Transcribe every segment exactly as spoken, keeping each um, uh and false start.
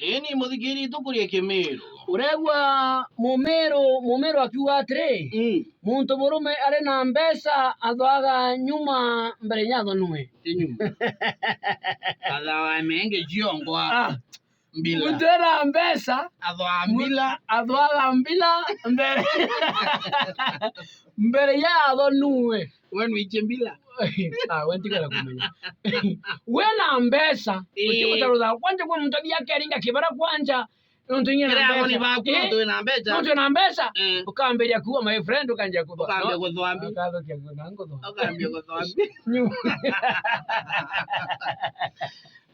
Ini muthikiri tukurie Kimiru. Uregwa Mumiru, Mumiru akiuga atiri, mm, muntu murume ari na mbeca athwaga nyuma mbere ya athonue. Ti nyuma. Athawa menge ciongwa. Ah. Mbila. Muntu ena mbeca, athoa mbila, athoaga mbila mbere, mbere ya athonue. We nwikie mbila? Ah, we ntigara kumenya. We na mbeca, eh, utige gutarutha. Kwanja kwa muntu athia akeringa kibara kwanja, nontu inye na mbeca. Kira agoni baku, eh, nontu wina mbeca. Nontu wina mbeca, eh, ukambiria kuuga, my friend, ukanjia kuthoa. Ukambia guthoa mbi. Akathokia kuuga, nguthoa. Ukambia guthoa mbi. Nyuma.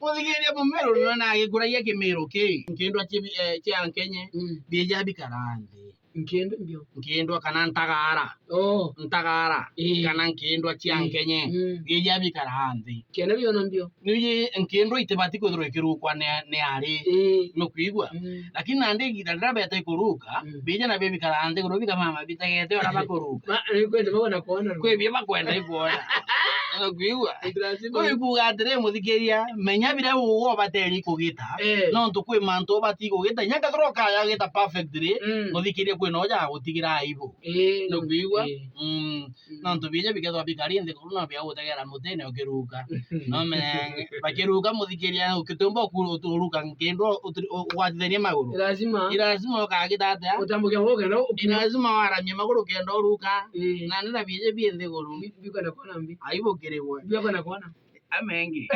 Muthikiria Mumiru, nona agikuragia Kimiru ki, nkindwa ci, eh, cia Nkenye, mm, biija bikara nthi. Nkindwa mbio. Nkindwa kana ntagara. Oh. Ntagara, ii, kana nkindwa cia, ii, Nkenye, mm, biija bikara nthi. Kenda biona mbio. Niji nkindwa itibati kwithirwa ikirukwa ni, ni ari. Ii. Nukwigua? Mm. Lakini nandi igiita riria beta ikuruka, mm, biija nabio bikara nthi, kuru bikamama bitegete uria bakuruka. Ma, ni kwenda bakwenda kwona. Kwi bia bakwenda ikwona. Nukwigua? Lazima. Kuu ikuuga atiri, muthikiria, menya biria ubateri kugita. Eh. Nontu kwi mantu ubati kugita, inya kethirwa ukaya ugita perfectly, mm, muthikiria, kwina uja gutigira aibu. Eh, nukwigua? Eh. Mm. Mm. Nontu biija bikethirwa bikari nthi kuru, no bia gutegera mutine ukiruka. No menya, bakiruka, muthikiria, ukitumba uku-, uruka nkindwa uti-, u-, ugwatithanie maguru. Lazima. Ni lazima ukagita atia? Utambukia maguru kenda ukinya. Ni lazima waramie maguru kenda uruka. Eh. Na nenda biija bi nthi kuru. Bi-, bikwenda kwona mbi. Aibu kiri gwe. Bikwenda kwona. Amengi.